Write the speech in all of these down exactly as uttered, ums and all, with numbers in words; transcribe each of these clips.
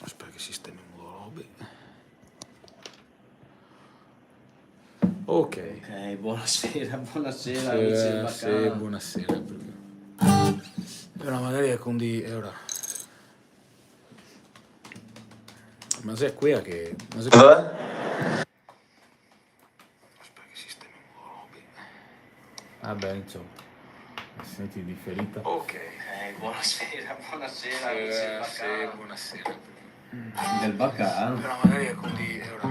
Speta che sistememo le robe. Ok. Ok, bonasera, bonasera, amici del Bacà. Sì, bonasera. Però magari è con di... è ora. Ma xe quea che... ma xe... Speta che sistememo le robe. Ah, beh, insoma. Senti in diferita. Ok. Eh, bonasera, bonasera, sì, amici del Bacà. Sì, bonasera. Del Bacà? Però magari è con di... è ora.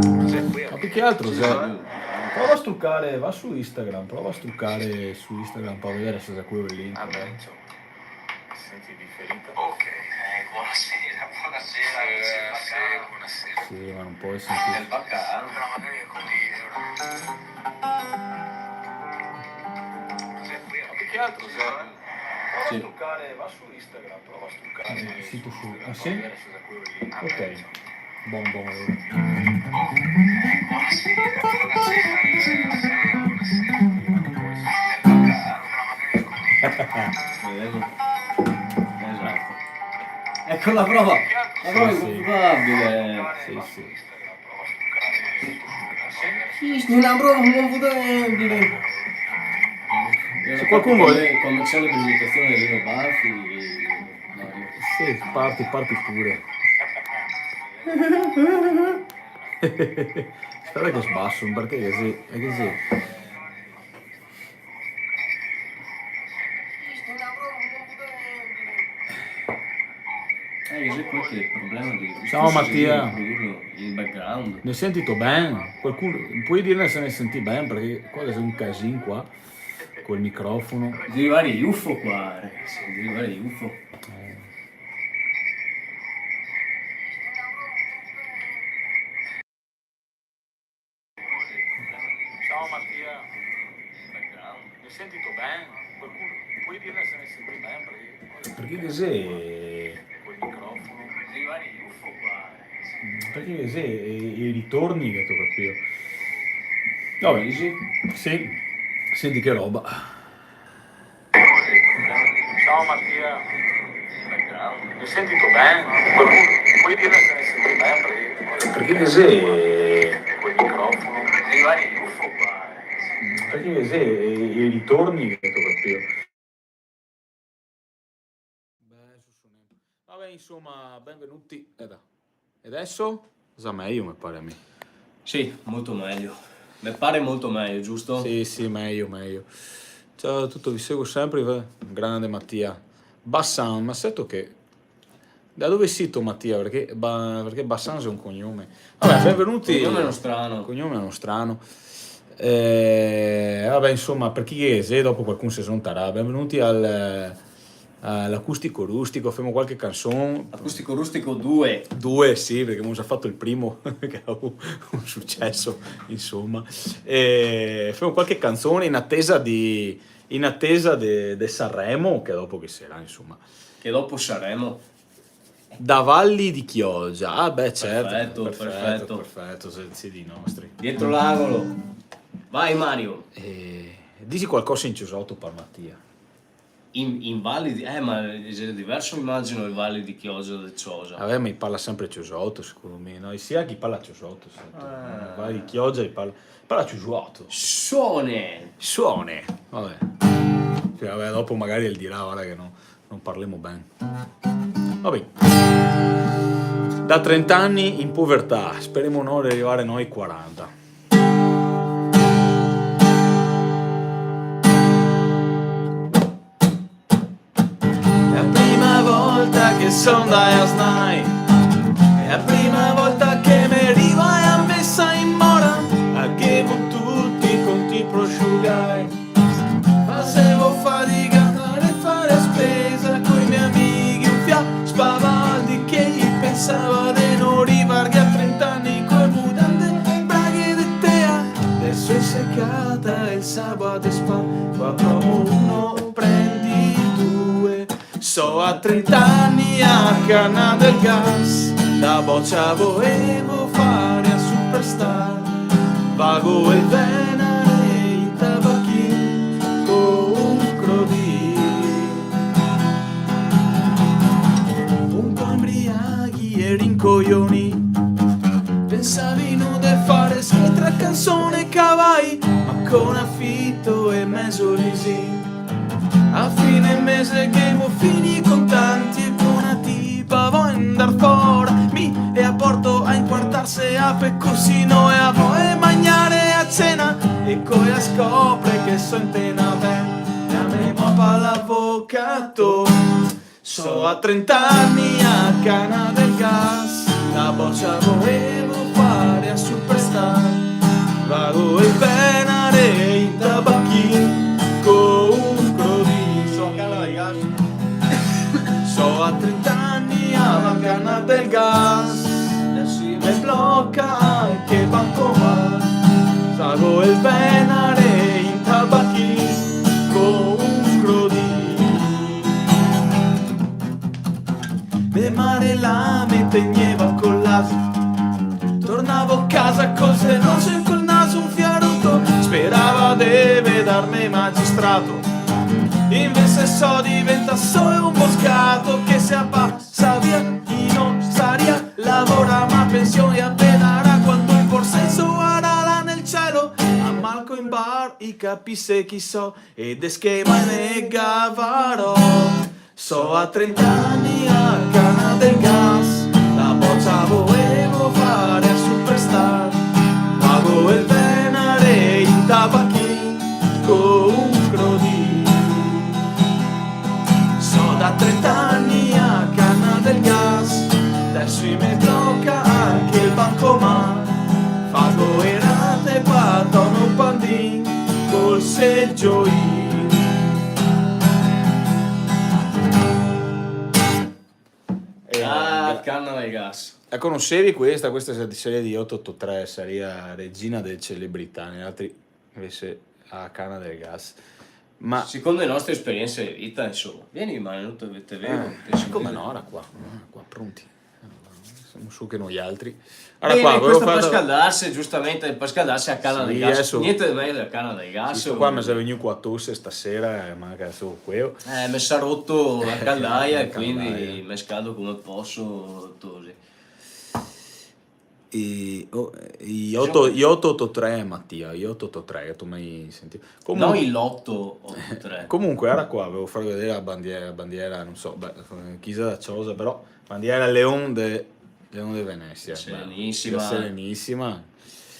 Ma xe quea. Ma più che altro, sì, xe... prova a strucare, va su Instagram, prova a strucare su Instagram par vedere se xe queo el link. Ah, beh, insoma. Senti in diferita. Ok. Eh, bonasera, bonasera, sì, amici del Bacà. Sì, bonasera. Sì, ma no pol sentire. Del Bacà? Però magari è con di... ma più che altro, xe... prova a strucare, va su Instagram, prova a strucare. Eh, sì, tu su. Ah, sì? Ok. Bon, bon, alora. Esato. Eco la prova. La prova inconfutabile. Sì, sì. Sì, sì, na prova inconfutabile. Se qualcun vol... come, come xe la presentazione di Lino Banfi, Sì, parti, parti pure. Speta che sbaso, parché che sì, xe che sì. Eh, che xe qualche problema di... Ciao, Mattia. Produrlo in background. Ne sentito ben? Qualcuno, pol dirme se ne sentì ben? Parché qua xe un casin qua, col microfono. Deve rivare l'ufo qua, ragazzi, deve rivare l'ufo. Eh. Ciao Mattia, ne sentito ben? Qualcuno, pol dirme se ne sentì ben? Parché che xe... Parché che xe i, i ritorni che toca qui. Vabbè, sì, senti che roba. Ciao Mattia. Ne sentito ben? Qualcuno, pol dirme se ne sentì ben? Parché che xe... Parché che xe i, i ritorni che toca qui. Beh, su, su, ne-, vabbè, insoma, benvenuti. Eta. E deso? Za mejo, me pare a mi. Sì, molto meglio. Me pare molto meglio, giusto? Sì, sì, mejo, mejo. Ciao a tuti, vi seguo senpre, eh. Grande Mattia. Bassan, ma seto che... Da dove sito, Mattia? Parché Ba-, parché Bassan xe un cognome. Vabè, benvenuti. Cognome nostrano. Cognome nostrano. Eh, vabè, insoma, par chi che xe, dopo qualcun se zontarà. Benvenuti al, eh, a l'Acustico Rustico, femo qualche canson. Acustico Rustico due. Due, sì, parché gavemo za fato el primo, che ga avuto un suceso, insoma. E femo qualche canson in atesa de, in atesa de, de Sanremo, che dopo ghe sarà, insoma. Che dopo Sanremo. Da Valli di Chioggia. Ah, beh, certo. Perfeto, perfeto, perfeto. Perfeto, xe, xe dei nostri. Dietro l'angolo. Vai, Mario. Eh, dixi qualcosa in ciosoto par Mattia. In, in Valli di, eh, ma xe diverso, imagino, el Valli di Chioggia da Ciosa. Vabè, ma i parla senpre ciosoto, secondo me, no? Sia chi parla ciosoto, secondo me. Ah. Valli di Chioggia, i parla, parla ciosoto. Suone! Suone! Vabè. Sì, vabè, dopo magari el dirà, varda che no. No parlemo ben. Vabè. Da trenta ani in povertà, speremo no de rivare noi ai quaranta. Xe a prima volta che son dai a snai, xe a prima volta che me riva a mesa in mora, a ghevo tuti i conti prosciugai. Fasevo fadiga a ndare a fare a spesa coi me amighi, un fià spavaldi, che i pensava de no rivarghe a trenta ani coi mudande, braghe de tea. Deso xe secata el sabato e spa, qua provo uno, prendi due. So a trenta ani a cana del gas, da bocia voevo fare a superstar. Vago e vene i tabachin co un crodi coglioni. Pensavimo de fare sche tra canzone e cavai, ma con afito e mezo leasing. A fine mese ghemo finì i contanti e co na tipa vol ndar fora. Mi e a porto a inquartarse a pecusino e a vol magnare a cena e co ea scopre che so in pena, beh, la me mopa l'avocato. So a trenta ani a cana del gas, la bocia voevo fare a superstar. Vago el penare in tabachin co un crodin. So a cana del gas. So a trenta ani a cana del gas, e si me bloca anche el bancomat. Vago el penare in tabachin co un crodin. Me mare la me tegneva col naso. Tornavo casa col seroso e col naso un fià roto. Sperava de vedarme magistrato. Invese so diventà solo un boscato che se pasa via, chi no saria, lavora ma pension e apena ra quando el porsenso ara là nel cielo. A Malco in bar i capise chi so e de schema ne gavarò. So a trenta ani a cana del gas, la bocia voevo fare a superstar. Vago el penare in tabachin co un crodin. So da trenta ani a cana del gas, deso i me bloca anche el bancomat. Fago e rate pa Tono Pandin col segioin. E Ah, grazie. Canna del gas. La conosevi questa? Questa xe de, xe de oto oto tre, saria Regina dele Celebrità, noaltri invese a Cana del Gas. Ma secondo le nostre esperienze de vita, insoma. Vieni, ma no te, te vedo, Eh, te sento. Come no? Era qua, era qua, pronti. Semo su che noialtri. Alora, bene, qua, questo volevo far par scaldarse, giustamente, par scaldarse a cana del gas. Sì, adeso. Niente de mejo dela cana del gas. Sì, sto qua me xe vegnù qua tose stasera, eh, manca solo queo. Eh, me s'à roto la caldaia, eh, e quindi caldaia. Me scaldo come poso, tosi. I, oh, i oto, i oto oto tre, Mattia, i oto oto tre, che te ga mai sentìo? Comun-, no, i l'oto oto tre. Comunque, era qua, volevo far vedar la bandiera, la bandiera, no so, beh, chi xe da cosa, però, bandiera Leon de, Leon de Venesia, beh, Serenisima. Serenisima.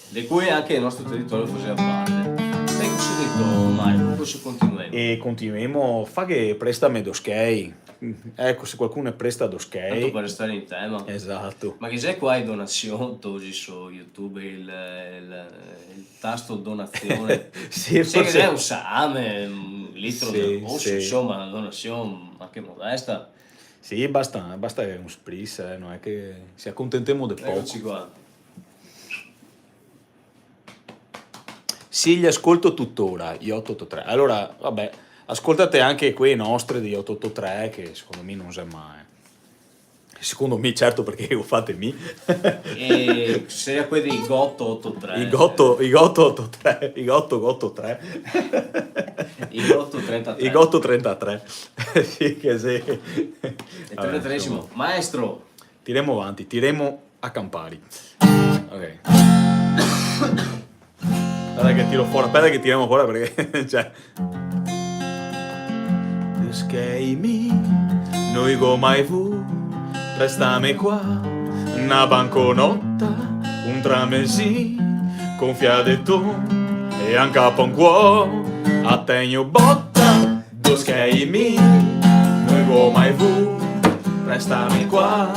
De cui anche el nostro teritorio faseva parte. E cusì dito, Mario, cusì continuemo. E continuemo, fa che prestame do schei. Eco, se qualcuno presta do schei. Tanto par restar in tema. Esato. Ma ghe xe qua donasion, tosi su YouTube el, el, el tasto donasion? Sì, se forse ghe xe un salame, un litro de roso, sì, insoma, na donasion anche modesta. Sì, basta, basta che un spritz, eh, no xe che se acontentemo de poco. Ecoci qua. Sì, li ascolto tuttora, i oto oto tre. Alora, vabè, ascoltate anche quee nostre dei oto oto tre, che secondo mi no xe mae. Secondo mi, certo, parché le go fate mi. E saria quee dei Goto oto tre. I Goto, i Goto oto tre, i Goto, Goto tre. I Goto trentatré. I Goto trentatré. Sì, che sì. El trentatresimo. Vabè, insoma. Maestro. Tiremo avanti, tiremo a campari. Ok. Speta che tiro fora, speta che tiremo fora parché, cioè. Do schei mi no i go mai vu, prestame qua na banconota, un tramesin, co un fià de ton e anca pa un cuò, a tegno bota. Do schei mi no i go mai vu, prestame qua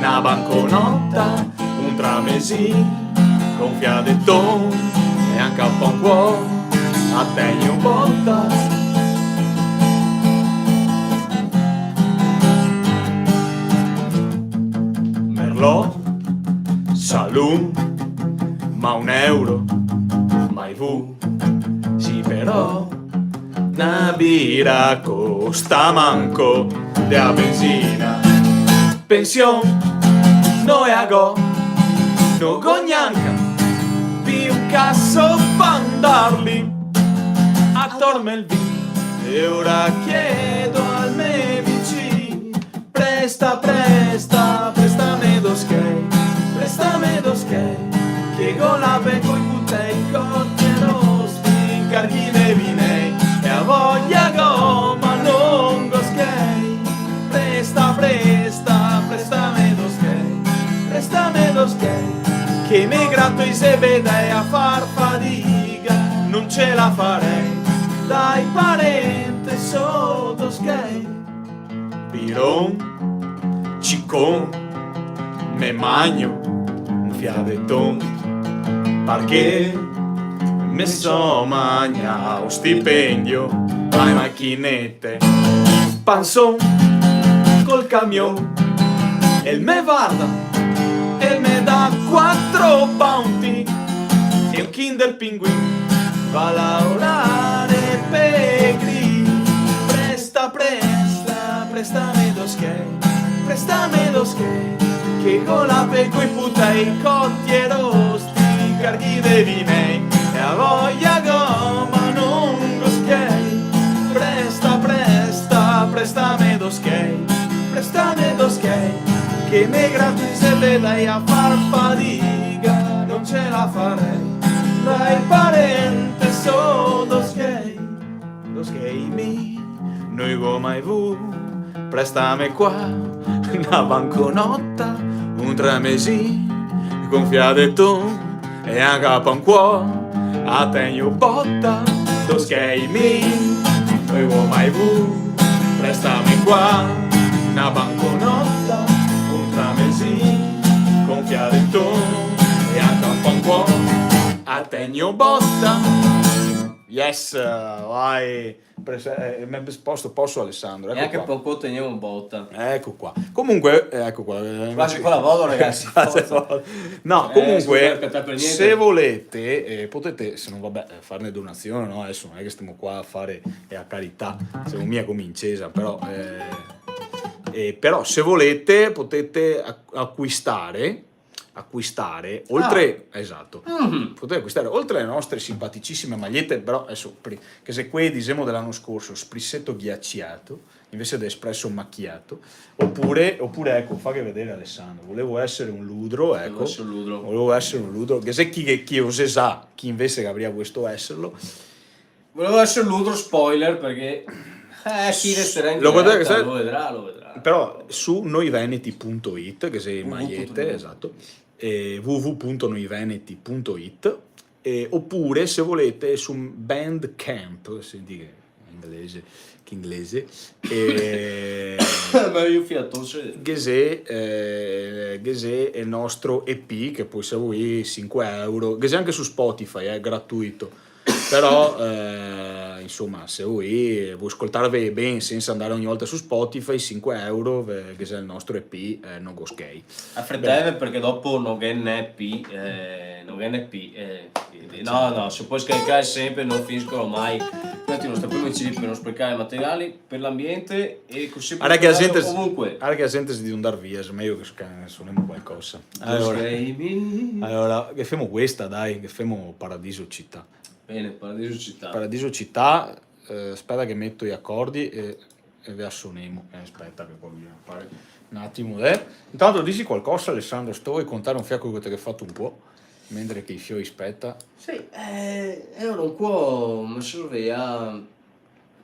na banconota, un tramesin, co un fià de ton e anca pa un cuò, a tegno bota. Merlot, salum, ma un euro mai vu. Sì, però, na bira costa manco de a benzina. Pension no e a go, no go gnanca pi un caso pa ndar li a torme el vin. E ora chiedo al me vicin: presta, presta, prestame do schei. Tanto i se vede a far fadiga, no ce la farei, dai parente, so do schei. Piron, cicon, me magno un fià de ton, parché me so magnà o stipendio, dai machinete, panson col camion, el me varda, el me dà quatro Bounty e un Kinder Pinguin, va a laorare pe gri. Presta, presta, prestame do schei, prestame do schei, che go la pe coi putei, coti e rosti, carghi de vinei, e a voia go, ma non go schei. Presta, presta, prestame do schei, prestame do schei, che me gratuise te dai a far fadiga, non ce la farei, dai parente, so do schei, do schei mi, no i go mai vu, prestame qua na banconota, un tramesin, gonfia de ton, e anca pa un cuò, a tegno bota, do schei mi, no i go mai vu, prestame qua na banconota, un tramesin, gonfia de ton, e anca pa un cuò, a tegno bota. Yes, vai. Pres-, eh, me poso, poso, Alessandro, eco qua. E anca pa un cuò tegnemo bota. Eco qua. Comunque, eh, eco qua, eh, quasi qua la vodo, ragazzi, quasi forza. No, eh, comunque, se volete, eh, potete, se no, vabbè, eh, farne donazione, no? Adesso non è che stiamo qua a fare, eh, a carità, siamo mica come in chiesa, però, eh, eh, però se volete potete ac-, acquistare acquistare, oltre, ah, esatto, mhm, potete acquistare, oltre alle nostre simpaticissime magliette, però adesso, pri-, che xe quee, disemo, de l'ano scorso, sprisseto ghiaciato, invese de espresso macchiato, opure, opure, eco, faghe vedere, Alessandro, volevo essere un ludro, eco, volevo essere un ludro, volevo essere un ludro, che xe chi, che chi osa, chi invese che gavaria vuesto eserlo, Volevo esser ludro, spoiler, parché, eh, chi resterà in direta, lo vedrà, lo vedrà. Però su noiveneti punto it, che xe magliete, w w w punto noiveneti punto it, esato, e w w w punto noiveneti punto it, e, opure, se volete, su Bandcamp, senti che inglese, che inglese, e ma mi fiato, sì. Che xe, eh, che xe el nostro E P, che pol esser sinque euro, che xe anca su Spotify, xe gratuito. Però, eh, insoma, se volì, volì scoltarve ben sensa andare ogni volta su Spotify, sinque euro, ve-, che xe el nostro E P, eh, no go schei. Afreteve, ben, parché dopo no ghe n'è pi, eh, no ghe n'è pi, eh, quindi, no, no, se pol scaricare senpre, no finiscono mai. Infati no sta più in giro par no sprecare materiali, par l'ambiente e cusì. Varda che la gente, comunque, varda che la gente xe drio ndar via, xe mejo che sca-, sonemo qualcosa. Alora, alora, che femo questa, dai, che femo Paradiso Cità. Bene, Paradiso Cità. Paradiso Cità, eh, speta che meto i acordi e, e ve a sonemo. Eh, speta che po bisogna fare un atimo, eh. Intanto disi qualcosa, Alessandro, se te vol contare un fià queo che te ghe fato un po', mentre che i fioi speta. Sì, eh, e ora un po' me so svejà,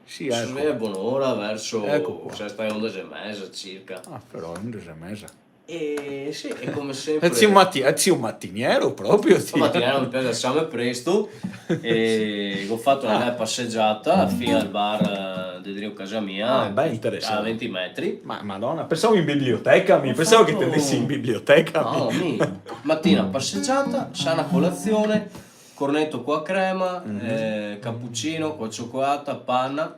sì, me so svejà bonora, verso, eco qua, sarà state ondexe e meza circa. Ah, però, ondexe e meza. E sì, e come sempre... Eh, ti si un mati-, eh, ti si un matiniero proprio, ti. Un matiniero, me piaxe alsarme presto. E go fato na bela pasegiata fin al bar, eh, de drio casa mia, ah, beh, interesante, a venti metri. Ma, Madona, pensavo in biblioteca, mi, pensavo che te ndesi in biblioteca, mi. No, mi, matina pasegiata, sana colazione, corneto co a crema, mhm, eh, cappuccino co a ciocolata, panna.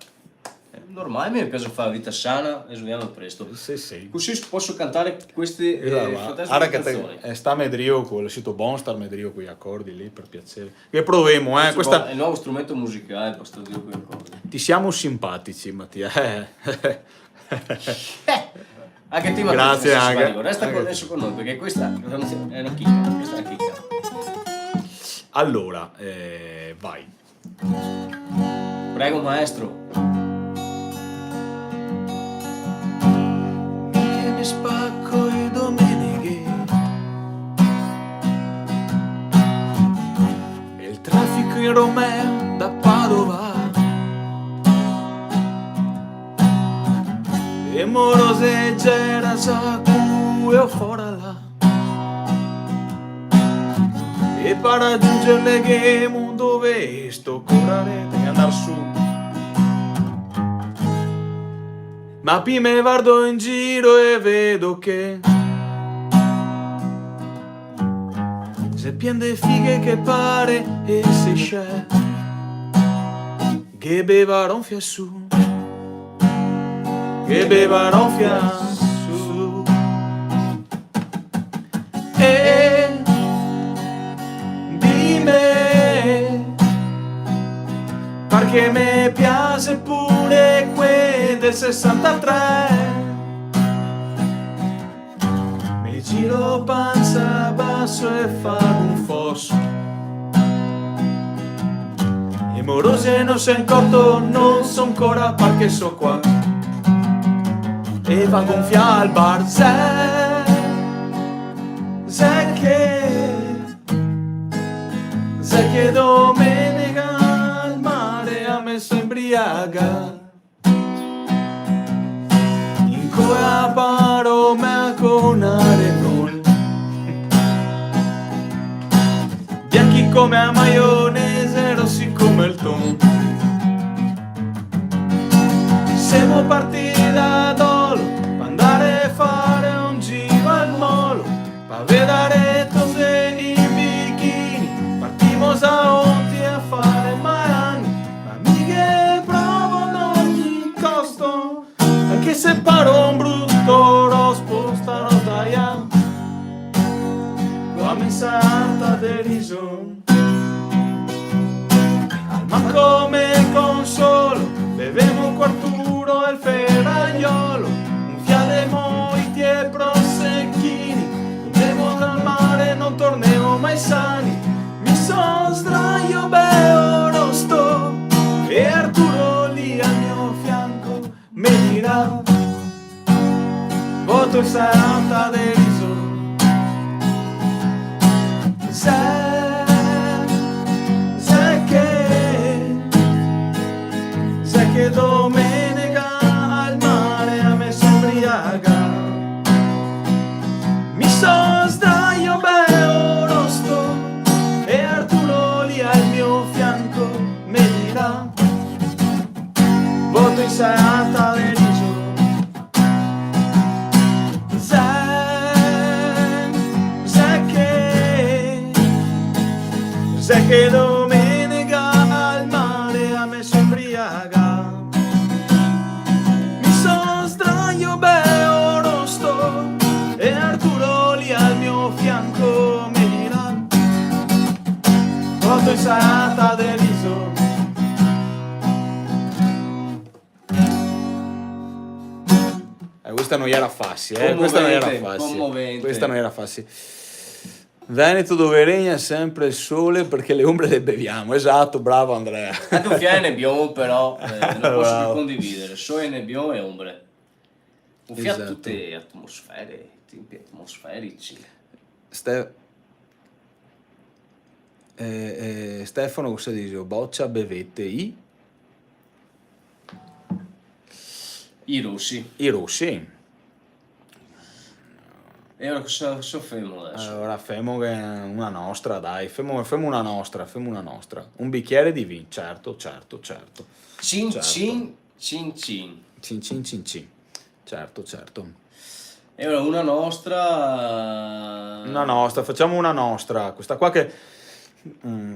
Normale, mi me piaxe fare la vita sana e svejarme presto. Sì, sì. Cusì poso cantare queste, eh, fantastiche canzoni. Ara che te, eh, stame drio co, sito bon, stame drio coi acordi lì, par piaser. Che provemo, eh, questo qua xe el novo strumento musicale, par star drio coi acordi. Ti siamo simpatici, Mattia, eh. Eh, anca ti, Mattia, grazie, sei simpatico. Resta connesso con noi, parché questa xe na chicca, questa xe na chicca. Alora, eh, vai. Prego, maestro. Mi che me spaco e domeneghe, e el trafico in Romea da Padova, e morose gera za cueo fora là. E par ragiungerle ghemo dove sto corare de andar su. Ma pi me vardo in giro e vedo che xe pien de fighe che pare e se sciè. Ghe bevarò un fià su, ghe bevarò un fià su. E dime, parché me piase pure quel del sesantatré. Me giro pansa baso e fago un foso. E morose no se incorto, no so ancora parché so qua. E vago un fià al bar, xe, xe che, xe che domenega al mare a me so inbriaga. Ancora paro me a conare noi. Bianchi come a maionese, rosi come el ton. Semo partì da Dolo, pa andare a fare un giro al molo, pa vedare tonde in bikini. Partimo za onti a fare malanni, ma mi ghe provo ad ogni costo. Anche se paro un bruto rospo, starò daià co a me santa de riso. Almanco me consolo, bevemo co Arturo el feraiolo un fià de moiti e prosechini. Andemo dal mare, no tornemo mai sani. Mi so sdraio, beo rosto, e Arturo lì al mio fianco me dirà: "Voto in Santa de Riso." Xe, xe che, xe che domenega al mare a me so inbriaga. Mi so sdraio, beo rosto, e Arturo lì al mio fianco me dirà: "Voto in Santa de Riso." Xe, xe che, xe che domenega al mare a me so inbriaga. Mi so sdraio, beo rosto, e Arturo lì al mio fianco me dirà: "Voto in Santa de Riso." Eh, questa no iera fasie, eh? Questa no iera fasie. Comovente, comovente. Questa no iera fasie. Veneto dove regna sempre il sole, perché le ombre le beviamo. Esatto, bravo Andrea. Anca un fià de nebion, però, eh, no poso che condividere. Bravo. Sole, nebion e ombre. Un fià, esatto, tute atmosfere, tempi atmosferici. Ste-, eh, eh, Stefano, cosa dixe? Bocia, bevete i? I rosi. I rosi. E ora cosa, cosa femo deso? Alora, femo che una nostra, dai, femo, femo una nostra, femo una nostra. Un biciere de vin, certo, certo, certo. Cin, certo. Cin, cin, cin. Cin, cin, cin, cin. Certo, certo. E ora una nostra. Una nostra, facciamo una nostra. Questa qua che, mm,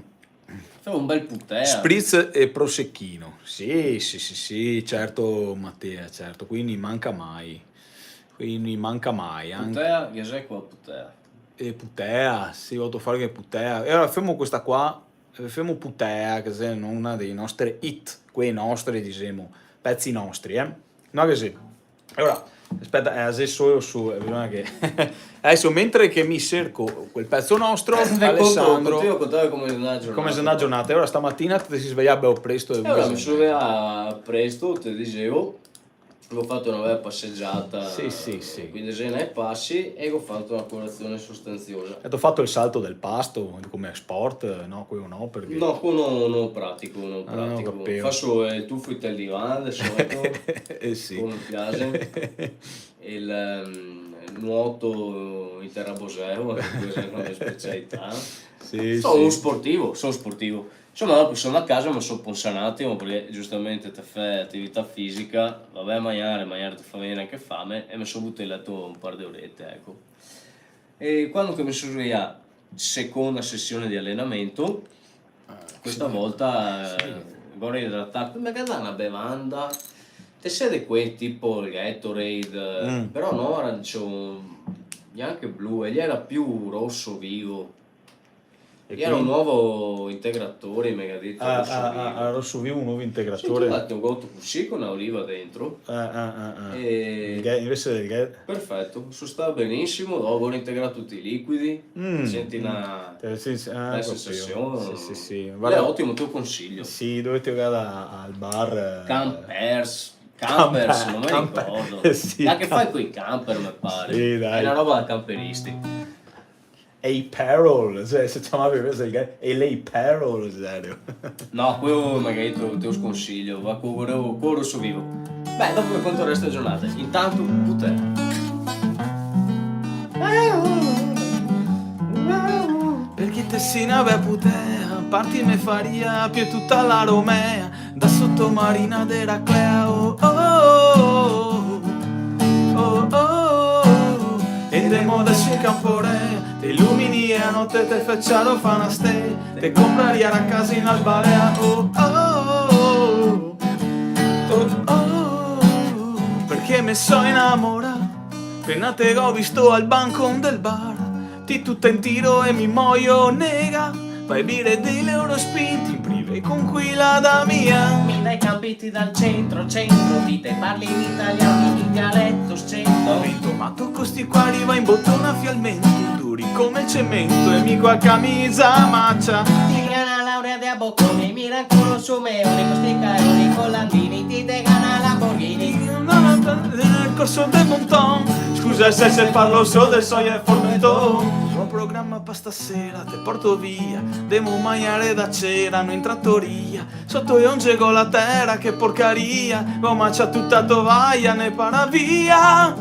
Femo un bel putea. Spritz e prosecchino. Sì, sì, sì, sì, certo, Matea, certo. Quindi manca mai. Quindi manca mai, anca. Putea, che xe qua putea? E putea, sì, voto fare che putea. E alora femo questa qua, eh, femo putea, che xe una dei nostri hit, quei nostri, dixemo, pezi nostri, eh. No che sì. Alora, speta, eh, adeso io su, eh, bisogna che, adeso, mentre che mi serco quel pezo nostro, eh, Alessandro, conto, conto come xe andà la giornata. Come xe andà la giornata? E ora stamatina te te si svejà beo presto. E ora me so svejà presto, te disevo, go fato una bela pasegiata, sì, sì, sì, quindesena de pasi, e go fato una colazione sostanziosa. E te ga fato el salto del pasto, come sport, no? Queo no, parché... No, queo no, no pratico, no pratico. Ah, no, capìo. Faso el tufo in tel divan, de solito, eh, sì, come me piaxe. El, ehm, nuoto in teraboseo, anche questa è una mia specialità. Sì, so un sportivo, so un sportivo. Insoma, dopo so ndà casa, me so ponsà un atimo, parché giustamente te fè atività fisica, va ben magnare, magnare te fa vegnere anche fame, e me so butà in leto un par de orete, eco. E quando che me so svejà, seconda sesione de alenamento, questa volta, eh, go reidratato, me ga dà na bevanda, te sè de quei tipo el Gatorade, però no arancio, gnanca blu, el jera più roso vivo. E el jera un nuovo integratore, me ga dito, ah, roso vivo. Ah, roso vivo, un nuovo integratore. Sì, te meti un goto cusì co na oliva dentro. Ah, ah, ah, ah. E invese del Gatorade. Perfeto, so stà benisimo, dopo go integrà tuti i liquidi, senti na, na sensasion. Sì, sì, sì. Varda, otimo, te lo consiglio. Sì, dove te vado a-, al bar, eh, Campers, Campers, no me ricordo. Sì, che fa coi camper, me pare. Sì, dai. Xe na roba da camperisti. Apparel, cioè, se ciamava invese el Gatorade, el Apparel, serio. No, queo magari te, te lo sconsiglio, va co, co, co roso vivo. Beh, dopo me conto el resto dea giornata. Intanto, putea. Parché te si na bea putea, par ti me faria pì tuta la Romea, da soto marina de Eraclea, oh, oh, oh, oh, oh, oh. E ndemo deso in Camporea, te ilumini a note, te fè ciaro, fa na stea, te compraria na casa in Albalea, oh, oh, oh, oh, oh, oh. Parché me so inamorà, pena te go visto al bancon del bar, ti tuta in tiro e mi moio nega, vai vire de l'Eurospin, ti in privé con quela da mia. Mi dai campi dal centro, centro, ti te parli in italian, in dialeto scento. Divento mato co sti qua, riva in botona fialmento, duri come el cemento e mi co la camisa macia. Ti gana laurea de a boconi, mi rancoro su me, ori co sti caori, co Landini, ti te gana Lamborghini. Corso de Monton, scusa se, se parlo so de soia e formenton. Go un programa pa stasera, te porto via, ndemo magnare da cera, no in tratoria. Soto e onge go la tera, che porcaria, go macià tuta tovaia, ne para via.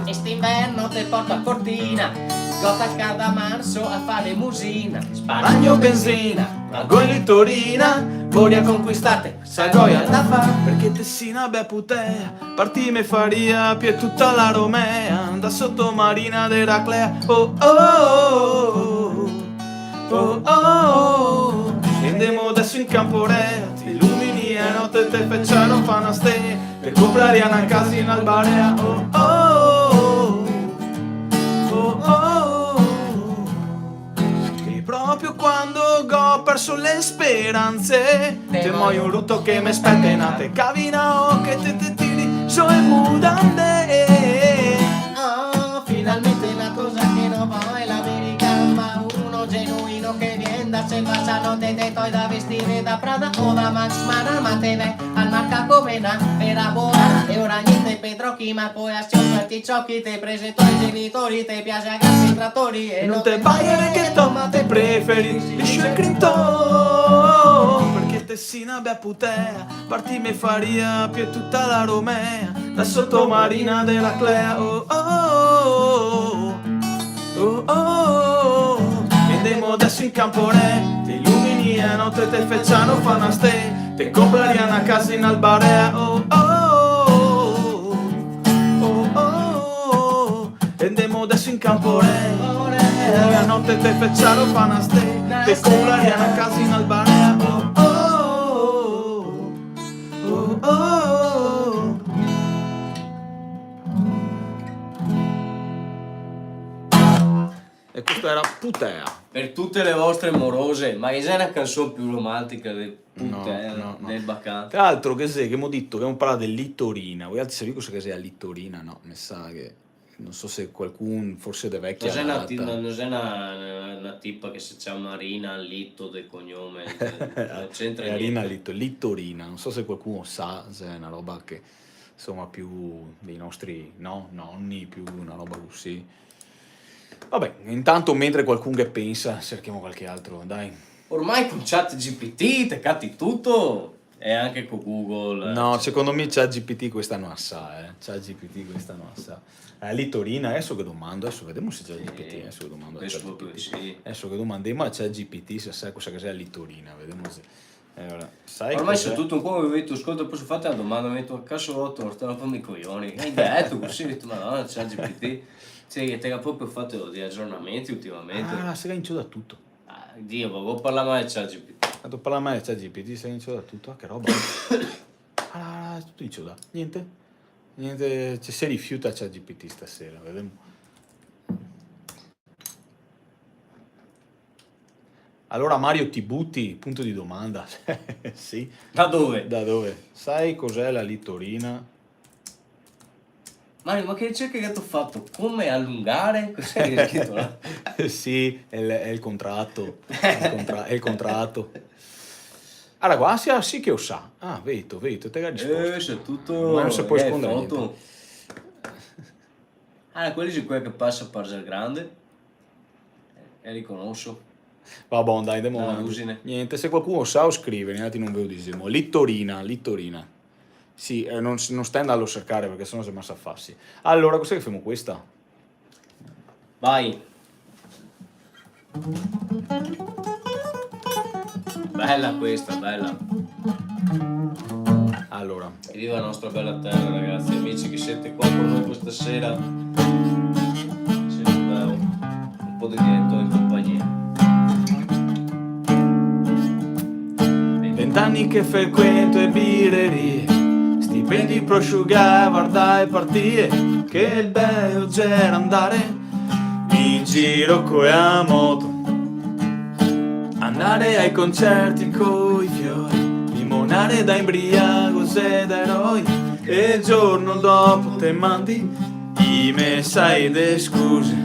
E st'inverno te porto a Cortina, go tacà da marso a fare musina. Sparagno benzina, ma go in litorina, voria conquistarte, sa goia da far. Parché te si na bea putea, par ti me faria pì tuta la Romea, da soto marina de Eraclea, oh, oh, oh, oh. Oh, oh, oh, oh. E ndemo deso in Camporea, te ilumini a note, te fè ciaro, fa na stea, te compraria na casa in Albalea. Oh, oh, oh, oh, oh. E proprio quando go perso le speranze, te moio ruto che me spete na te cavina o che te, te tiri so e mudande. Ah, finalmente na cosa che no va, è l'American, ma uno genuino che vien da se pasa note de toi da vestire da Prada o da Max Mara, ma te ve al marca come na vera boa. E ora gnente Pedro chi, ma poi a signor Articiochi te presento ai genitori, te piace a gas i tratori e no te baia reggaeton, ma te preferi liscio e Clinton. Parché te si na bea putea, par ti me faria pì tuta la Romea, da soto marina de Eraclea, oh, oh, oh, oh. Oh, oh, oh, oh. E ndemo deso in Camporea, te ilumini a note, te fè ciaro, fa na stea, te compraria na casa in Albalea, oh, oh, oh, oh, oh, oh. E ndemo deso in Camporea, a note te fè ciaro, fa na stea, te compraria na casa in Albalea, oh, oh, oh, oh. Oh, oh, oh. E questa era Putea. Per tute le vostre morose, ma che xe na canson pì romantica de Putea, no, no, no, del bacà? Tra l'altro, che xe, che ghemo dito, che ghemo parlà de litorina. Voialtri savì cosa che xe la litorina? No, me sa che No so se qualcun, forse de vecia data. No xe na ti-, no, no xe na, na, na tipa che se ciama Rina Lito de cognome, no c'entra gnente. Rina Lito, Litorina, no so se qualcun lo sa, se xe na roba che, insoma, pì dei nostri, no, noni, pì na roba cusì. Vabè, intanto mentre qualcun che pensa, serchemo qualche altro, dai. Ormai con ChatGPT te cati tuto. E anche co Google, no, cioè, secondo me ChatGPT questa no la sa, eh. ChatGPT questa no la sa. Eh, Litorina, adesso che domando, adesso vedemo se ChatGPT, sì, adesso che domando a ChatGPT. Sì. Adesso che domandemo a ChatGPT se sa cosa che sia Litorina, vedemo se... Eh, ora, sai... Ormai cos'è? Su tuto un poco, mi meto, scolta, poso farte na domanda, mi meto, "Caso, Otto, no sta rompendo i coglioni." E deto cusì, mi meto, "Madona, ChatGPT." Sì, che te ga proprio fato dei aggiornamenti ultimamente. Ah, se ga inciuda tuto. Ah, Dio, ma vuoi parlare male di ChatGPT? Ma tu parli male di ChatGPT, se ga inciuda tuto, ah, che roba. Ah, tuto inciuda. Niente. Niente, se rifiuta ChatGPT stasera, vedemo. Allora Mario ti buti, punto di domanda. Sì. Da dove? Da dove? Sai cos'è la Litorina? Mario, ma che ricerca che ti ga fato? Come allungare? Cos'è che ga scrito là? Sì, è il, è il contrato. È il contra-, è il contrato. Alora, qua sì, sì che lo sa. Ah, vedo, vedo, te ga risposto. Eh, sa tuto. Ma no se pol rispondere niente. Ah, quel xe quel che pasa par Zel Grande. Eh, lo conoso. Va bon, dai, andemo avanti. Niente, se qualcuno sa, lo scrive, nialtri no ve lo disemo. Litorina, Litorina. Sì, eh, no, no sta andar a sercare parché sennò xe masa fàsile. Alora, cos'è che femo, questa? Vai. Bela questa, bela. Alora. Viva la nostra bella terra, ragazzi, amici che siete qua con noi questa sera. Siete un po' di diretto in compagnia. Vent'ani che frequento e birerie, stipendi prosciugà, vardà e partie, che bel gera andare in giro co la moto, andare ai concerti coi fiori, limonare da imbriago e da eroi, e el giorno dopo te mandi i messai de scuse.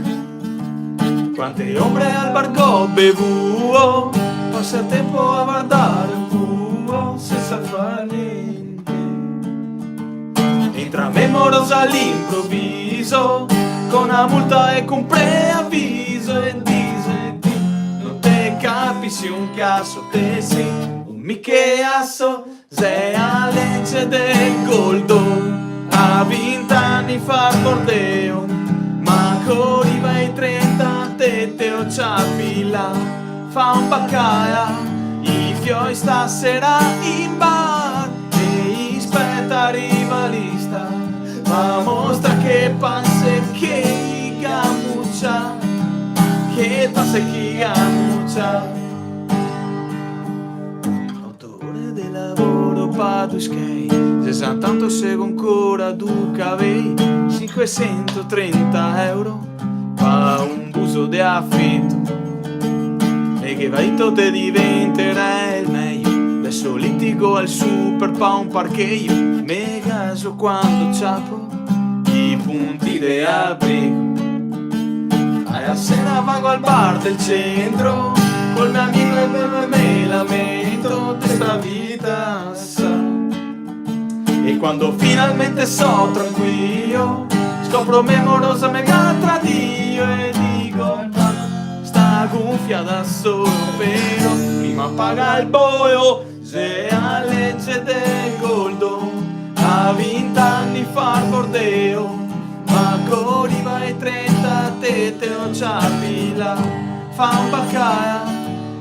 Quante ombre al bar go bevuo, pasa el tempo a vardare el culo sensa far gnente. Entra me morosa all'improviso, co na multa e co un preaviso, e dixe: "Ti no te capisi un caso, te si un micheaso." Xe la lege del Goldo, a vint'ani far bordeo, ma co riva ai trenta te, te o ciapi là, fa un bacala, i fioi stasera in bar, e i speta riva lista, va mostra che panse che i ga mucià, che panse che i ga mucià. Oto ore de lavoro pa du schei, sesant'anto, sego ancora du cavei, sinquesentotrenta euro pa un buso de afito. E che vaito te diventerà el mejo, deso litigo al super pa un parchejo, me gaso quando ciapo i punti de abrigo. A la sera vago al bar del centro col me amigo e me, me, me lamento de sta vita sa. E quando finalmente so tranquilo, scopro me morosa me ga tradio e digo: "Ma sta gonfia da solo, però prima paga el boeo." Xe la lege del Goldo, a vint'ani far bordeo, ma co riva ai trenta te, te o ciapi là, fa un bacala,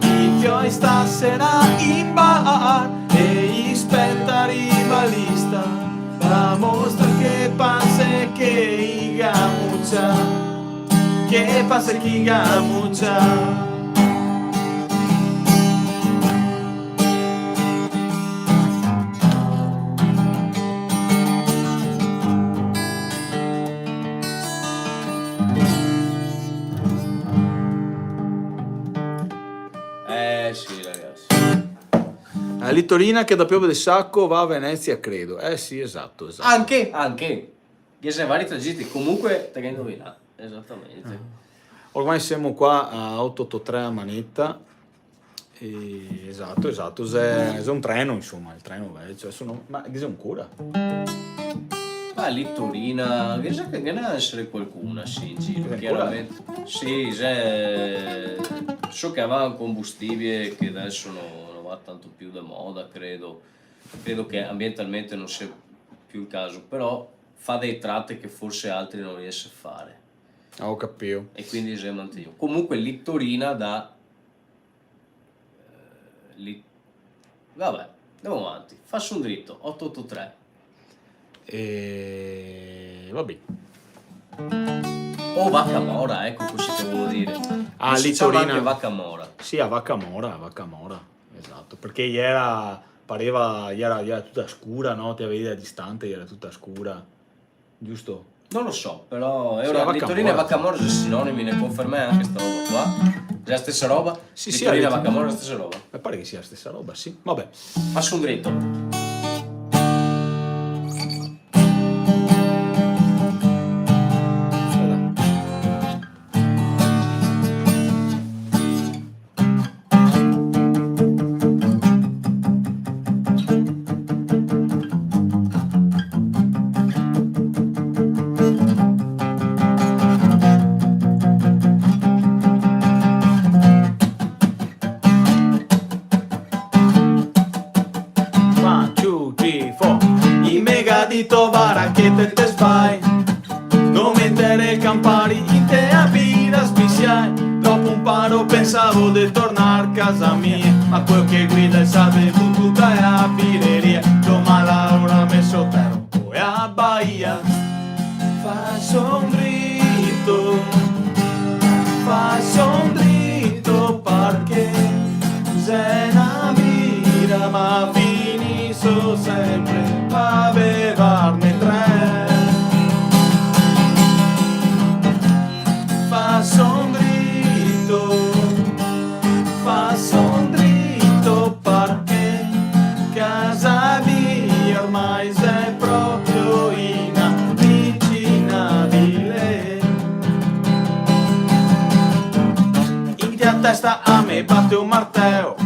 i fioi stasera in bar, e i speta riva lista, va mostra che panse che i ga mucià, che panse che i ga mucià. Eh, sì, ragazzi. La Litorina che da Piove de Saco va a Venezia, credo. Eh, sì, esato, esato. Anche, anche. Ghe xe vari trageti, comunque te ga indovinà. Esatamente. Ah. Ormai semo qua a oto oto tre a maneta. E, esato, esato, xe, xe un treno, insoma, el treno vecio, adeso no, ma ghe xe ancora? Ma Litorina, ghe xe, ghe ne deve esare qualcuna, sì, in giro, chiaramente. Sì, xe, so che la va a combustibile, che adeso no, no va tanto più de moda, credo. Credo che ambientalmente non sia più il caso, però fa dei tratti che forse altri non riesce a fare. Ah, ho capito. E quindi se mantiene. Comunque Littorina da, eh, Li-, vabbè, andiamo avanti. Fasso un dritto, otto otto tre. E va ben. O Vaca Mora, ecco, così te volevo dire. Ah, Littorina. Si ciama anche Vaca Mora. Sì, a Vaca Mora, a Vaca Mora, esatto, perché iera, pareva, iera, iera tuta scura, no? Te la vedevi da distante, iera tuta scura, giusto? Non lo so, però... Sì, ora Vaca Mora. Littorina e Vaca Mora xe sinonimi, ne conferma anche sta roba qua. Xe la stessa roba? Sì, sì, Littorina e Vaca Mora xe la stessa roba. Me pare che sia la stessa roba, sì. Vabbè. Fasso un dritto. One, two, three, four. I me ga dito: "Vara che te, te sbali. No metere el Campari inte a bira special." Dopo un paro pensavo de tornar casa mia, ma quel che guida el sa de bututa e a bireria. Doman la ora me sotero e a Baia. Fasso un drito, fasso un drito parché xe na bira, ma finiso sempre pa bevarne tre. Fasso un drito, fasso un drito parché casa mia ormai xe proprio inavicinabile. Inte a testa a me bate un marteo,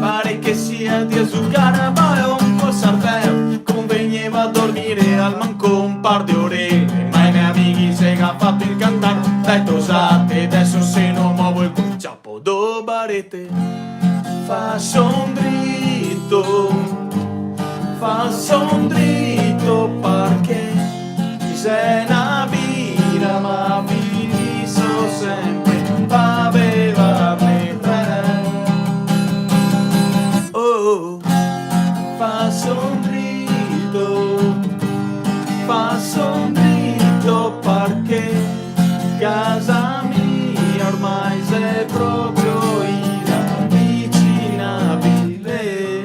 pare che sia drio zugar a balon col sarteo. Convegneva a dormire almanco un par de ore, ma i me amighi se ga fato incantar. Dai tosate, deso se no movo el cul, ciapo do barete. Fasso un drito, fasso un drito parché xe na bira, ma finiso sempre pa bevarne tre. Oh, fasso un drito, fasso un drito parché casa mia ormai xe proprio inavicinabile.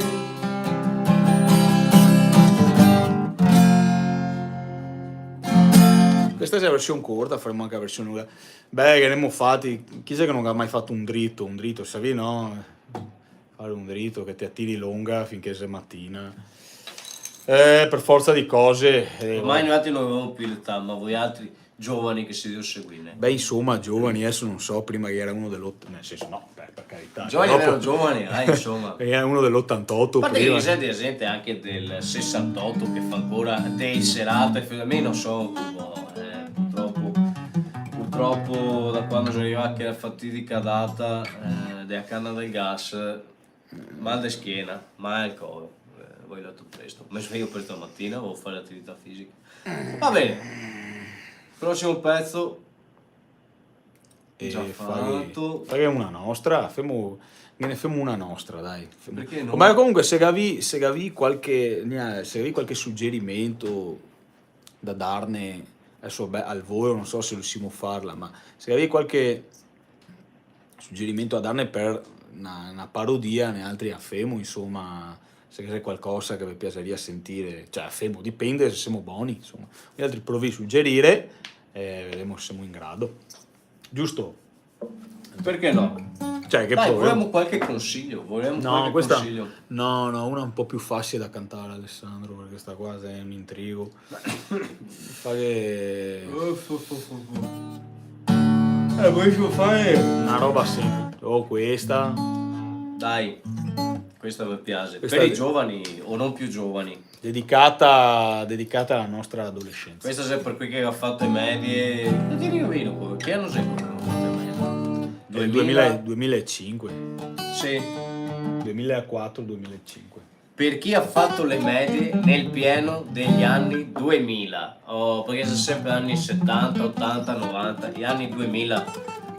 Questa xe la version corta, faremo anche la version lunga. Beh, che ne emo fati? Chi xe che no ga mai fato un drito? Un drito, savi, no? Fare un drito che te la tiri longa finché xe matina. Eh, per forza di cose, eh, ormai noialtri no gavemo più l'età, ma voialtri giovani che se deve seguire. Beh, insoma, giovani, deso no so, prima iera uno de l'ot-, nel senso, no, beh, per carità, giovani, dopo, vero, giovani, eh, insoma. Iera uno de l'otantoto prima. A parte che ghe xe dea zente anche del sesantoto che fa ancora dee serate, a mi no so, eh, purtropo, purtropo da quando xe rivà chea fatidica data, eh, dea cana del gas, mal de schiena, mal al codo, eh, go leto presto. Me svejo presto la matina, vojo fare atività fisica. Va ben, prosimo pezo. E già fato. Faghe, faghe una nostra, femo, ghe ne femo una nostra, dai. Femo. Perché no? Ma comunque, se gavì, se gavì qualche, gnà, se gavì qualche sugerimento da darne, deso, beh, al volo, no so se riusimo a farla, ma se gavì qualche sugerimento da darne per na, na parodia, noialtri a femo, insoma, se ghe xe qualcosa che ve piasaria sentire, cioè, a femo, dipende se semo boni, insoma. Noialtri provì a sugerire e vedemo se semo in grado. Giusto? Perché no? Cioè, che... Dai, problema? Volemo qualche consiglio, volemo qualche consiglio. No, questa, no, no, una un po' più facile da cantare, Alessandro, perché sta qua xe un intrigo. Fa che... Uff, uff, uff, uff. Eh, volesimo fare una roba semplice. O questa. Dai, questa me piaxe. Questa... Per i giovani o non più giovani. Dedicata, dedicata alla nostra adolescenza. Questa xe per quei che ga fato e medie. No te digo meno, che ano xe che ga fato e medie? Nel duemila? Duemila, duemilaecinque. Sì. Duemilaquatro, duemilaecinque. Per chi ha fatto le medie nel pieno degli anni duemila, oh, parché xe sempre ani setanta, otanta, novanta, i ani duemila,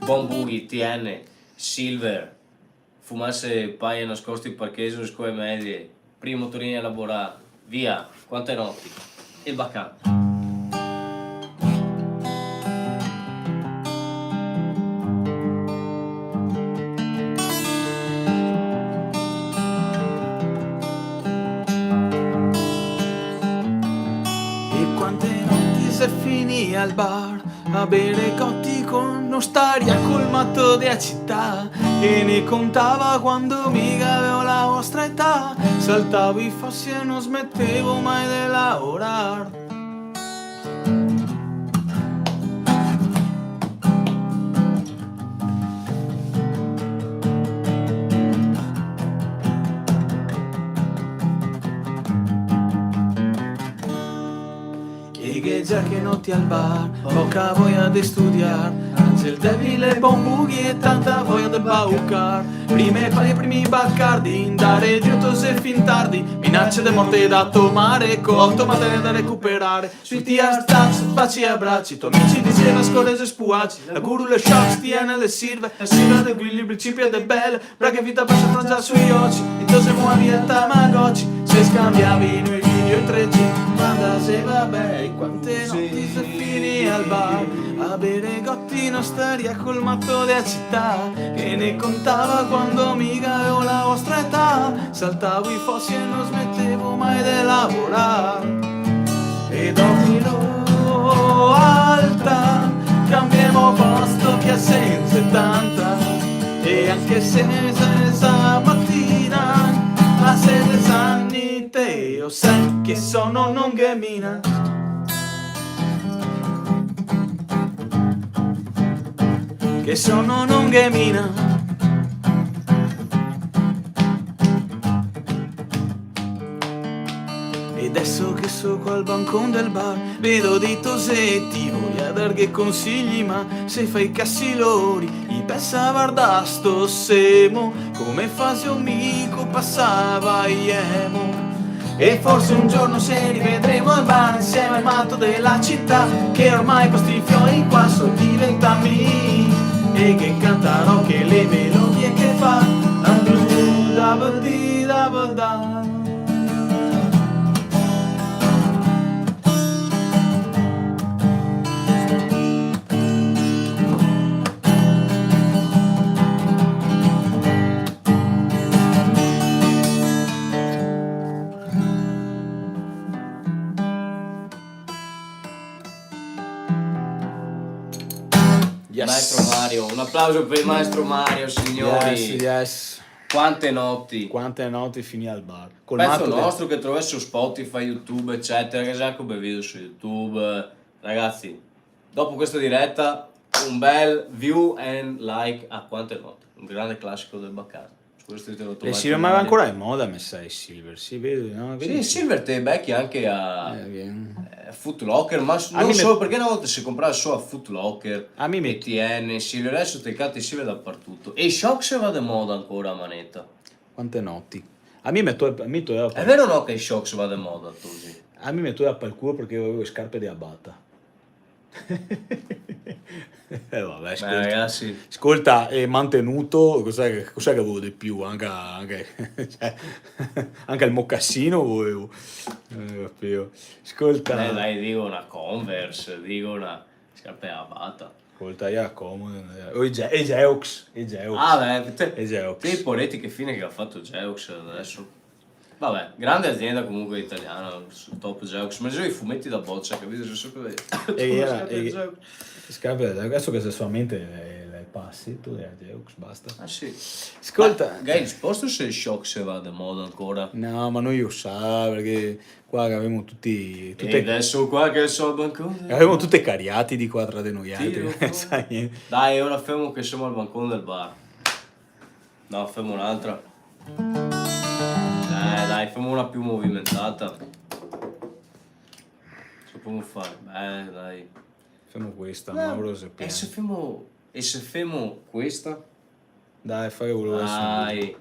Bon Boogie, T N, Silver, fumarse paie nascosti parché xe scoe medie, primo Torino a elaborà, via, quante noti, el bacan. E quante noti se finì al bar a bere coti con un'ostaria col mato dea cità, che ne contava quando mi gavevo la vostra età, saltavo i fossi e non smettevo mai de laorar. E ghe xe che noti al bar, poca voia de studiar, Angel Devil e Bon Boogie e tanta voia de baucar. Prime paie, primi bacardi, ndare drio se fin tardi, minace de morte da tomare, co oto materie da recuperare. Sui tiar stacci, baci e abraci, to amici dixeva scorese spuaci, la guru le shock, T N le silve, la silve de Willy, principio de belle, braghe vita pasa frangia sui oci, e to se muovi al Tamagotchi, se scambiavi noi video in tre G, ma da se va beh, quante noti se finì al bar, a bere gotti in ostaria col mato dea cità, che ne contava quando mi gavevo la vostra età, saltavo i fossi e non smettevo mai de laorar. E dormirò alta, cambiemo posto che a sen setanta. E anche se, se stamattina a sedici anni te, o sai che sono non ghe mina. Che sono non ghe mina. E deso che so qua al bancon del bar, vedo dei toseti, voria darghe consigli, ma se fa i casi lori, i pensa: "Varda sto semo, come fasio mi co pasava iemo." E forse un giorno se rivedremo al bar insieme al mato dela cità, che ormai co sti fioi qua so diventà mi, e che cantarò che le melodie che fa, a blu, da blu, di, da blu, da. Yes. Maestro Mario, un applauso per il maestro Mario, signori. Yes, yes. Quante noti. Quante noti finì al bar. Col mato de... Pezzo nostro che trovate su Spotify, YouTube, eccetera, che xe anche un bel video su YouTube. Ragazzi, dopo questa diretta, un bel view and like a Quante noti, un grande classico del Bacardi. Su questo io te lo... E Silver, ma va ancora de moda, me sa, Silver, sì, vedi, no? Vedi? Sì, Silver te bechi anche a, eh, Foot Locker, ma s-, non solo, perché una volta se comprava solo a Foot Locker, a mi me... E T N, Silver, adesso te cati Silver dappertutto. E i Shox va de moda ancora, a maneta. Quante noti. A mi me to-, a mi to-, È vero o no che i Shox va de moda, Tosi? A mi me toea pal culo parché gavevo le scarpe de Bata. Eh, vabbè, scolta. Beh, ragazzi. Scolta, eh, mantenuto, cos'è che, cos'è che volevo de più? Anca, anca, cioè, anca el mocassino volevo. Eh, capìo? Scolta. Eh, dai, digo una Converse, digo una scarpa a Bata. Scolta, i era comodi, eh. O i Ge-, i Geox, i Geox. Ah, beh, te, i Geox. Te i poreti che fine che ga fato Geox adeso? Vabbè, grande azienda comunque italiana, su top Geox, ma i fumeti da bocia, capito? Xe sempre... E iera, scarpe da Geox. Adeso che xe solamente le, le pasi, tu le Geox, basta. Ah, sì. Scolta. Ma ghè risposto se el Shox va de moda ancora? No, ma no i lo sa, parché qua che gavemo tuti, tute... E adeso qua che so al bancon. Gavemo tute cariati de qua tra de noialtri, no se sa gnente. Dai, ora femo che semo al bancon del bar. No, femo un'altra. Eh, dai, femo una più movimentata. Se podemo fare? Eh, dai. Femo questa, eh, Mauro, se... E se femo, e se femo questa? Dai, fa che volevo adeso. Dai.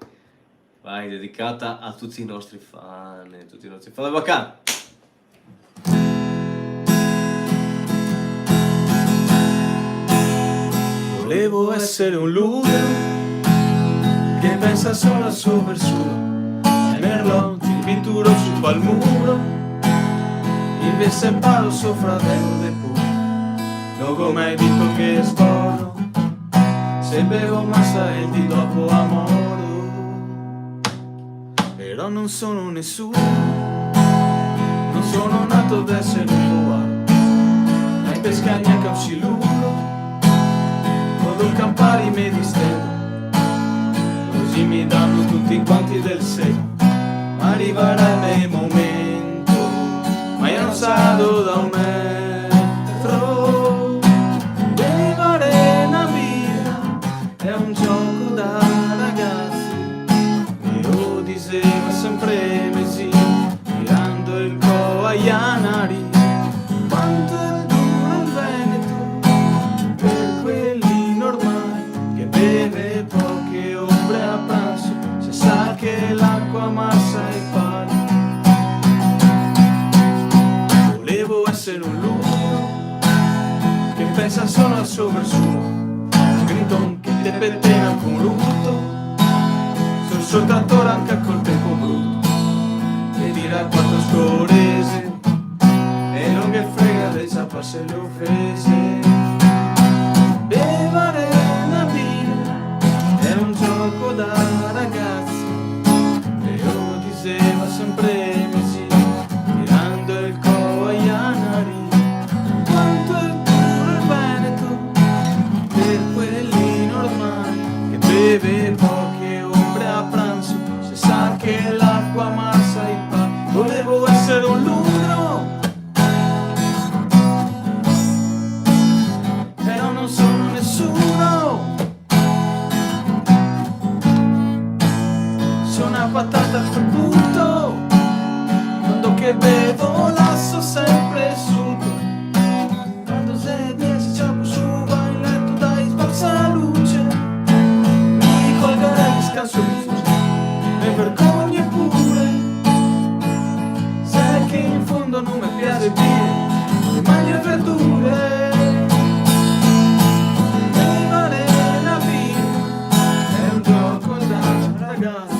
Vai, dedicata a tuti i nostri fan, tuti i nostri fan. Va qua! Volevo essere un lupo che pensa solo al suo versulo, tenerlo inpinturo su pal muro, invese paro so fradelo de po. No go mai dito che sboro, se bevo masa el dì dopo a moro. Però non sono nessuno, non sono nato ad essere un buaro, mai pescar gnanca un siluro, voglio campare e me distendo, così mi danno tutti quanti del sé. Ma arriverà il mio momento, ma io non sarò da un metro. Bevare na bira è un gioco da ragazzi, me lo diceva sempre me zio, tirando el co ai anari. Quanto è duro il Veneto per quelli normali, che beve poche ombre a pranzo, se sa che l'acqua amassa i pali. Volevo essere un lupo che pensa solo al suo versulo, Grinton che te petena con ruto, sul suo trattore anca col tempo bruto, e tira quatro scorese, e non ghe frega de ciaparse le ofese. Bevare na bira è un gioco da ragazzi, e lo diceva sempre me zio, tirando el co ai anari. Quanto è duro il Veneto per quelli normali, che beve poche ombre a pranzo, se sa che l'acqua amassa i pa. Volevo essere un lupo, però non sono nessuno. Sono una patata col buto, quando che bevo lasso sempre suto. Quando se riesce ciapo su, va in letto, dai, sborsa luce. Mi colgarei, scanso, me vergogno pure. Sai che in fondo non mi piace bere, magno verdure. Bevare la birra è un gioco da ragazzi.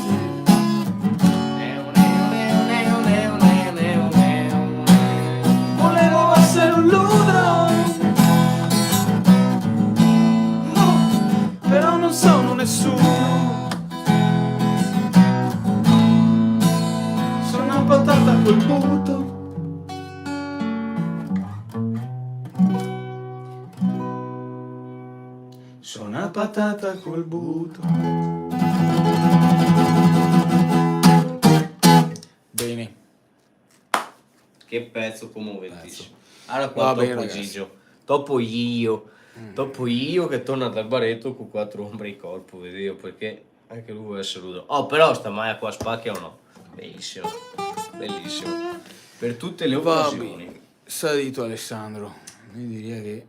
Volevo essere un lupo, no, però non sono nessuno. Sono una patata col buto. Sono una patata col buto. Bene. Che pezo, come vedì. Pezo. Alora qua, va ben, topo ragazzi. Gigio, topo Gigio, mm, topo Gigio che torna dal bareto co quatro ombre in corpo, vedì, parché anca lu vol eser lupo. Oh, però sta maia qua spaca o no? Belisimo, belisimo. Per tute le ocasioni. Va ben. Sa dito Alessandro, mi diria che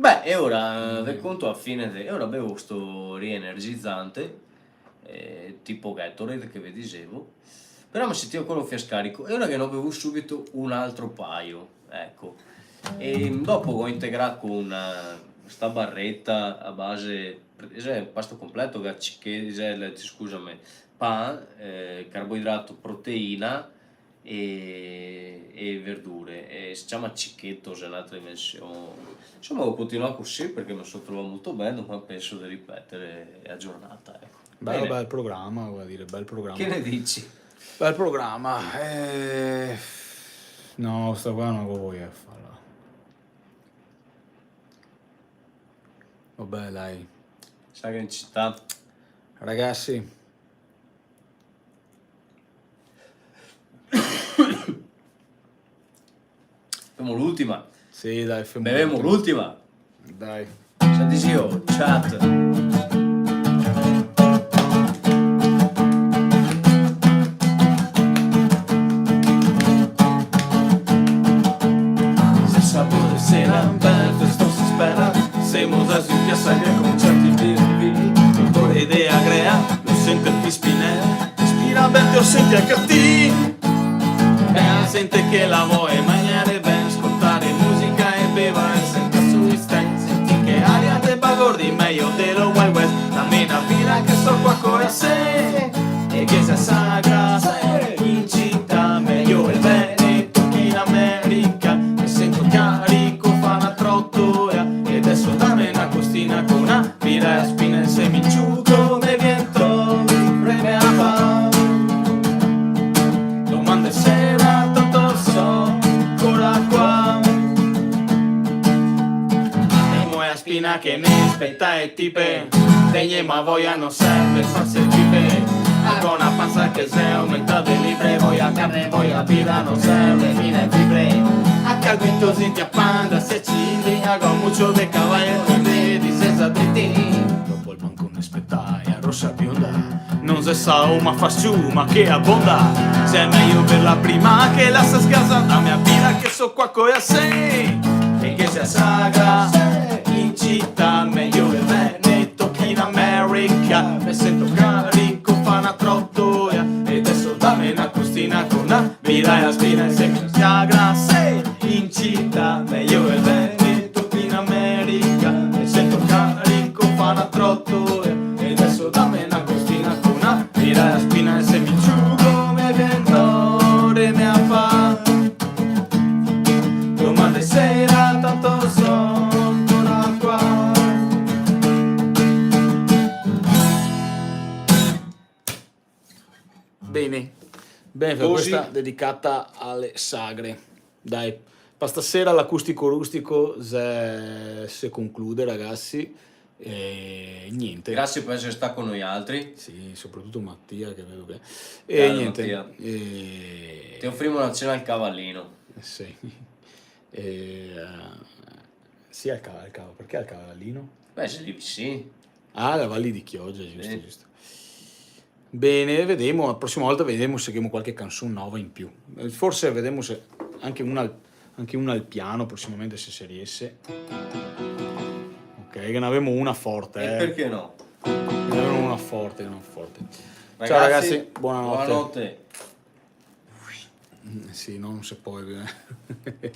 Beh, e ora, mm, ve conto a fine de, e ora bevo sto rienergizante, eh, tipo Gatorade che ve disevo, però me sentivo ancora un fià scarico, e ora ghe n'ò bevù subito un altro paio, eco. E dopo go integrà co, eh, sta bareta a base, cioè, pasto completo, che ga ciche-, cioè, le, scusame, pan, eh, carboidrato, proteina, e, e verdure, e se ciama Cichetos, xe n'altra dimension. Insoma, go continuà cusì parché me so trovà molto ben, ma penso de ripetere a giornata, eco. Bel, bene, bel programa, vol dire, bel programa. Che ne disi? Bel programa, eh, no, sta qua no go voia de farla. Vabè, dai. Saga in cità. Ragazzi. Femo l'ultima. Sì, dai, femo l'ultima. Bevemo l'ultima. Dai. Sa dixi, oh, chat. Se sabore serà bel, festo se spera. Semo za su in piasa che con certi viri, viri. Tutto idea crea, lo sente Pispinè. Ben te o senti a catì. E a sente che la voe magnare ben, scoltare musica e bevare senza sui stai. Senti che aria de bagordi, mejo de lo Wild West. Dame na bira che so qua co la se. E che se sagra, se in cità, mejo el Veneto che in America. Me sento carico, fa na trotola. E deso dame na costina co na bira e a spina e se mi ciugo me viento. Preme a pa. Domande sera, tanto so, ancora qua. E mo a spina che me speta e tipe. Tegnemo a voia, no serve farse tipe. Go na pansa che se aumenta de libre, voia carne, voia bira, no serve mine fibre. A caldo in tosi ti apanda, se cilindri, go mucio de cavaio, de disesa de ti. Dopo el banco ne speta e a rosa bionda. No se sa, ma fa su, ma che abonda. Se xe mejo per la prima che la se sgasa, dame a bira che so qua co la se. E che se sagra, in cità, mejo el Veneto che in America. Me sento carico, fa na trotola. E deso dame na costina co na bira e a spina e se mi sagra, se in cità, mejo el Veneto che in America. Me sento carico, fa na trotola. E deso dame na costina co na bira e a spina e se mi ciugo me viento, re me a fa. Domande sera, tanto so, ancora qua. Bene. Bene, per questa dedicata alle sagre. Dai, per stasera l'acustico rustico se, se conclude, ragazzi. E niente. Grazie per essere stato con noi altri. Sì, soprattutto Mattia, che vedo che... E niente. Mattia. E... Ti offrimo una cena al Cavallino. Eh, sì. E, eh, sì, al Ca-, al Ca-, perché al Cavallino? Beh, sei lì vicino. Ah, la Valli di Chioggia, giusto, giusto. Bene, vedemo, la prossima volta vedemo se gavemo qualche canson nova in più. Eh, forse vedemo se anche una al, anche una al piano prossimamente, se se riese. Ok, che ne avemo una forte, eh. E perché no? Ne avemo una forte, una forte. Ciao ragazzi, buonanotte. Buonanotte. Mm, sì, no, non se può, eh.